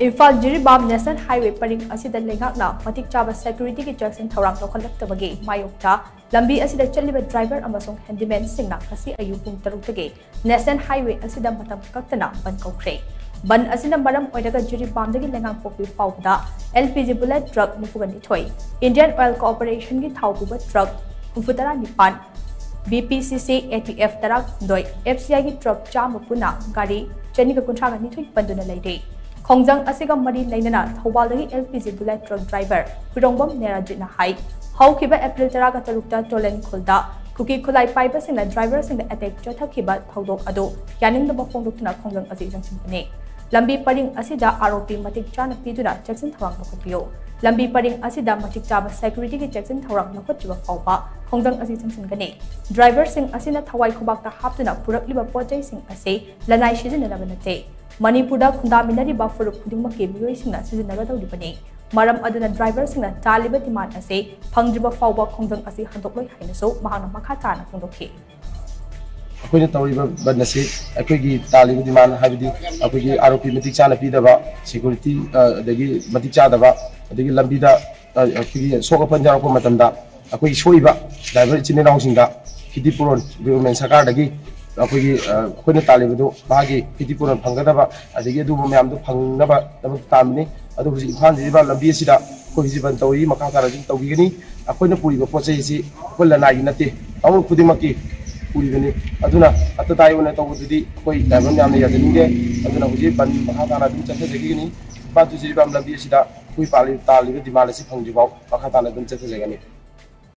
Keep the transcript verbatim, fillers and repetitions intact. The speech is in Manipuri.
ꯏꯝꯐꯥꯜ ꯖꯤꯔꯤꯕꯥꯝ ꯅꯦꯁꯅꯦꯜ ꯍꯥꯏꯋꯦ ꯄꯔꯤꯡ ꯑꯁꯤꯗ ꯂꯩꯉꯥꯛꯅ ꯃꯇꯤꯛ ꯆꯥꯕ ꯁꯦꯀ꯭ꯌꯨꯔꯤꯇꯤꯒꯤ ꯆꯦꯛꯁꯤꯟ ꯊꯧꯔꯥꯡ ꯂꯧꯈꯠꯂꯛꯇꯕꯒꯤ ꯃꯥꯌꯣꯛꯇ ꯂꯝꯕꯤ ꯑꯁꯤꯗ ꯆꯠꯂꯤꯕ ꯗ꯭ꯔꯥꯏꯚꯔ ꯑꯃꯁꯨꯡ ꯍꯦꯟꯗꯤꯃꯦꯟꯁꯤꯡꯅ ꯉꯁꯤ ꯑꯌꯨꯛ ꯄꯨꯡ ꯇꯔꯨꯛꯇꯒꯤ ꯅꯦꯁꯅꯦꯜ ꯍꯥꯏꯋꯦ ꯑꯁꯤꯗ ꯃꯇꯝ ꯀꯛꯇꯅ ꯕꯟ ꯀꯧꯈ꯭ꯔꯦ꯫ ꯕꯟ ꯑꯁꯤꯅ ꯃꯔꯝ ꯑꯣꯏꯔꯒ ꯖꯤꯔꯤꯕꯥꯝꯗꯒꯤ ꯂꯩꯉꯥꯡꯄꯣꯛꯄꯤ ꯐꯥꯎꯕꯗ L P G bullet truck ꯅꯤꯐꯨꯒ ꯅꯤꯊꯣꯏ, ꯏꯟꯗꯤꯌꯟ ꯑꯣꯏꯜ ꯀꯣꯑꯣꯄꯔꯦꯁꯟꯒꯤ ꯊꯥꯎ ꯄꯨꯕ ꯇ꯭ꯔꯛ ꯍꯨꯝꯐꯨ ꯇꯔꯥ ꯅꯤꯄꯥꯟ, ꯕꯤ ꯄꯤ ꯁꯤ ꯁꯤ ꯑꯦ ꯇꯤ ꯑꯦꯐ ꯇꯔꯥꯍꯨꯝꯗꯣꯏ, ꯑꯦꯐ ꯁꯤ ꯑꯥꯏꯒꯤ ꯇ꯭ꯔꯛ ꯆꯥꯝꯃ ꯄꯨꯟꯅ ꯒꯥꯔꯤ ꯆꯅꯤꯒ ꯀꯨꯟꯊ꯭ꯔꯥꯒ ꯅꯤꯊꯣꯏ ꯄꯟꯗꯨꯅ ꯂꯩꯔꯦ꯫ ꯈꯣꯡꯖꯪ ꯑꯁꯤꯒ ꯃꯔꯤ ꯂꯩꯅꯅ ꯊꯧꯕꯥꯜꯗꯒꯤ L P G bullet truck driver Pirongbam ꯅꯦꯔꯥꯖꯤꯠꯅ ꯍꯥꯏ, ꯍꯧꯈꯤꯕ ꯑꯦꯄ꯭ꯔꯤꯜ ꯇꯔꯥꯒ ꯇꯔꯨꯛꯇ ꯇꯣꯂꯦꯟ ꯈꯨꯜꯗ ꯀꯨꯀꯤ ꯈꯨꯠꯂꯥꯏ ꯄꯥꯏꯕꯁꯤꯡꯅ ꯗ꯭ꯔꯥꯏꯚꯔꯁꯤꯡꯗ ꯑꯦꯇꯦꯛ ꯆꯠꯊꯈꯤꯕ ꯊꯧꯗꯣꯛ ꯑꯗꯨ ꯌꯥꯅꯤꯡꯗꯕ ꯐꯣꯡꯗꯣꯛꯇꯨꯅ ꯈꯣꯡꯖꯪ ꯑꯁꯤ ꯆꯪꯁꯤꯟꯕꯅꯤ꯫ ꯂꯝꯕꯤ ꯄꯔꯤꯡ ꯑꯁꯤꯗ ꯑꯥꯔ ꯑꯣ ꯄꯤ ꯃꯇꯤꯛ ꯆꯥꯅ ꯄꯤꯗꯨꯅ ꯆꯦꯛꯁꯤꯟ ꯊꯧꯔꯥꯡ ꯂꯧꯈꯠꯄꯤꯌꯨ꯫ ꯂꯝꯕꯤ ꯄꯔꯤꯡ ꯑꯁꯤꯗ ꯃꯇꯤꯛ ꯆꯥꯕ ꯁꯦꯀ꯭ꯌꯨꯔꯤꯇꯤꯒꯤ ꯆꯦꯛꯁꯤꯟ ꯊꯧꯔꯥꯡ ꯂꯧꯈꯠꯇ꯭ꯔꯤꯕ ꯐꯥꯎꯕ ꯈꯣꯡꯖꯪ ꯑꯁꯤ ꯆꯪꯁꯤꯟꯒꯅꯤ꯫ ꯗ꯭ꯔꯥꯏꯚꯔꯁꯤꯡ ꯑꯁꯤꯅ ꯊꯋꯥꯏ ꯈꯨꯕꯥꯛꯇ ꯍꯥꯞꯇꯨꯅ ꯄꯨꯔꯛꯂꯤꯕ ꯄꯣꯠ ꯆꯩꯁꯤꯡ ꯑꯁꯤ ꯂꯅꯥꯏ ꯁꯤꯖꯤꯟꯅꯅꯕ ꯅꯠꯇꯦ꯫ ꯃꯅꯤꯄꯨꯔꯗ ꯈꯨꯟꯗꯥꯃꯤꯟꯅꯔꯤꯕ ꯐꯨꯔꯨꯞ ꯈꯨꯗꯤꯡꯃꯛꯀꯤ ꯃꯤꯑꯣꯏꯁꯤꯡꯅ ꯁꯤꯖꯤꯟꯅꯒꯗꯧꯔꯤꯕꯅꯤ꯫ ꯃꯔꯝ ꯑꯗꯨꯅ ꯗ꯭ꯔꯥꯏꯚꯔꯁꯤꯡꯅ ꯇꯥꯜꯂꯤꯕ ꯗꯤꯃꯥꯟ ꯑꯁꯤ ꯐꯪꯗ꯭ꯔꯤꯕ ꯐꯥꯎꯕ ꯈꯣꯡꯖꯪ ꯑꯁꯤ ꯍꯟꯗꯣꯛꯂꯣꯏ ꯍꯥꯏꯅꯁꯨ ꯃꯍꯥꯛꯅ ꯃꯈꯥ ꯇꯥꯅ ꯐꯣꯡꯗꯣꯛꯈꯤ꯫ ꯑꯩꯈꯣꯏꯅ ꯇꯧꯔꯤꯕ ꯕꯟ ꯑꯁꯤ ꯑꯩꯈꯣꯏꯒꯤ ꯇꯥꯜꯂꯤꯕ ꯗꯤꯃꯥꯟ, ꯍꯥꯏꯕꯗꯤ ꯑꯩꯈꯣꯏꯒꯤ ꯑꯥꯔ ꯑꯣ ꯄꯤ ꯃꯇꯤꯛ ꯆꯥꯅ ꯄꯤꯗꯕ, ꯁꯦꯀ꯭ꯌꯨꯔꯤꯇꯤ, ꯑ, ꯑꯗꯒꯤ ꯃꯇꯤꯛ ꯆꯥꯗꯕ, ꯑꯗꯒꯤ ꯂꯝꯕꯤꯗ, ꯑ, ꯑꯩꯈꯣꯏꯒꯤ ꯑꯁꯣꯛ ꯑꯄꯟ ꯌꯥꯎꯔꯛꯄ ꯃꯇꯝꯗ ꯑꯩꯈꯣꯏꯒꯤ ꯁꯣꯛꯏꯕ ꯗ꯭ꯔꯥꯏꯚꯔ ꯏꯆꯤꯟ ꯏꯅꯥꯎꯁꯤꯡꯗ ꯈꯤꯇꯤ ꯄꯨꯔꯣꯟ ꯒꯣꯚꯔꯟꯃꯦꯟ ꯁꯔꯀꯥꯔꯗꯒꯤ ꯑꯩꯈꯣꯏꯒꯤ, ꯑ, ꯑꯩꯈꯣꯏꯅ ꯇꯥꯜꯂꯤꯕꯗꯨ ꯃꯥꯒꯤ ꯈꯤꯇꯤ ꯄꯨꯔꯣꯟ ꯐꯪꯒꯗꯕ, ꯑꯗꯒꯤ ꯑꯗꯨꯒꯨꯝꯕ ꯃꯌꯥꯝꯗꯨ ꯐꯪꯅꯕ ꯇꯥꯟꯕꯅꯤ꯫ ꯑꯗꯨ ꯍꯧꯖꯤꯛ ꯏꯝꯐꯥꯜ ꯖꯤꯔꯤꯕꯥꯝ ꯂꯝꯕꯤ ꯑꯁꯤꯗ ꯑꯩꯈꯣꯏ ꯍꯧꯖꯤꯛ ꯕꯟ ꯇꯧꯔꯤ, ꯃꯈꯥ ꯇꯥꯅ ꯑꯗꯨꯝ ꯇꯧꯈꯤꯒꯅꯤ꯫ ꯑꯩꯈꯣꯏꯅ ꯄꯨꯔꯤꯕ ꯄꯣꯠ ꯆꯩ ꯑꯁꯤ ꯑꯩꯈꯣꯏ ꯂꯅꯥꯏꯒꯤ ꯅꯠꯇꯦ, ꯀꯥꯡꯂꯨꯞ ꯈꯨꯗꯤꯡꯃꯛꯀꯤ ꯄꯨꯔꯤꯕꯅꯤ꯫ ꯑꯗꯨꯅ ꯑꯇꯇꯥꯏ ꯑꯣꯏꯅ ꯇꯧꯕꯗꯨꯗꯤ ꯑꯩꯈꯣꯏ ꯗ꯭ꯔꯥꯏꯚꯔ ꯃꯌꯥꯝꯅ ꯌꯥꯖꯅꯤꯡꯗꯦ꯫ ꯑꯗꯨꯅ ꯍꯧꯖꯤꯛ ꯕꯟ ꯃꯈꯥ ꯇꯥꯅ ꯑꯗꯨꯝ ꯆꯠꯊꯖꯈꯤꯒꯅꯤ꯫ ꯏꯝꯐꯥꯜ to ꯖꯤꯔꯤꯕꯥꯝ ꯂꯝꯕꯤ ꯑꯁꯤꯗ ꯑꯩꯈꯣꯏ ꯄꯥꯜꯂꯤ-, ꯇꯥꯜꯂꯤꯕ ꯗꯤꯃꯥꯟ ꯑꯁꯤ ꯐꯪꯗ꯭ꯔꯤꯐꯥꯎ ꯃꯈꯥ ꯇꯥꯅ ꯑꯗꯨꯝ ꯆꯠꯊꯖꯒꯅꯤ꯫